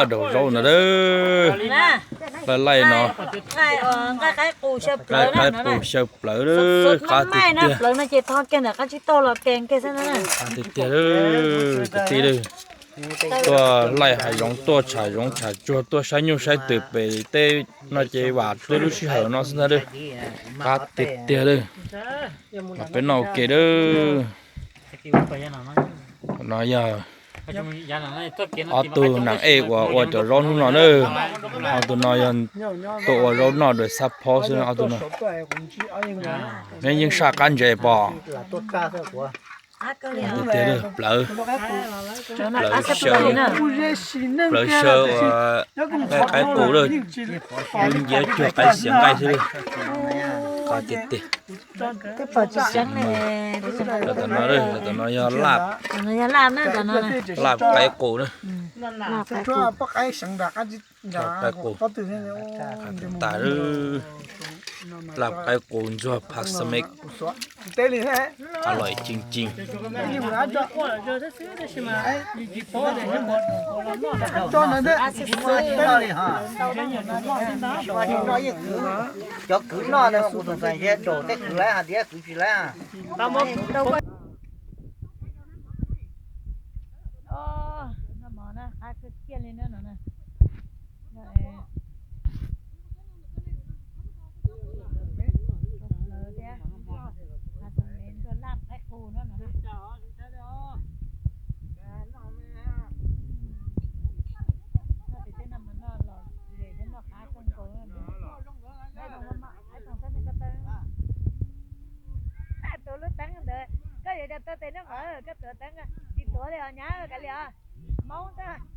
Daug zaub no, laij laij no, qaib qus xyaw plawv, qab tiag tiag. Qab tiag tiag, kwv tij, tuaj laij hav zoov, tuaj tsham zoov tsham tsuag, tuaj saib nyuj saib twm pem teb no ces vam tau lub sij hawm no xwb ntag. Qab tiag tiag, mas peb noj ua ke. No yog ob tug nam ej uas ua cov zaub hnub no na. Ob tug no yog tuaj ua zaub noj dua xab phob xwb, ob tug no. Neb yeej saj qab ntses pom. Tiag tiag, plawv, plawv xyaw, plawv xyaw uas qaib qus lawm, lub nciab cuag qaib xiav nqaij xwb. Qab tiag tiag. Tom no, tom no yog laj, laj qaib qus na. Qaib qus, laj qaib qus ntxuag phaj xamev, qab loj ceeb ceeb. Cov kwv noj na, kuv tus ntxhais ntshe daus tej kwv lawm hais tias kwv tsis lawm. Noj mov na, qab kawg kiag li na no na. Plawv thiab, hav xamev ntxuag laj qaib qus no no. Noj ces tej no mas noj los ze thiab noj qab kawg nkaus. Tus lub teeb ntawd, koj yuav cov taw tes noj nqawv, koj tuav teeb, tsis tuav li os nyab, kav liam os. Hmoob xwb.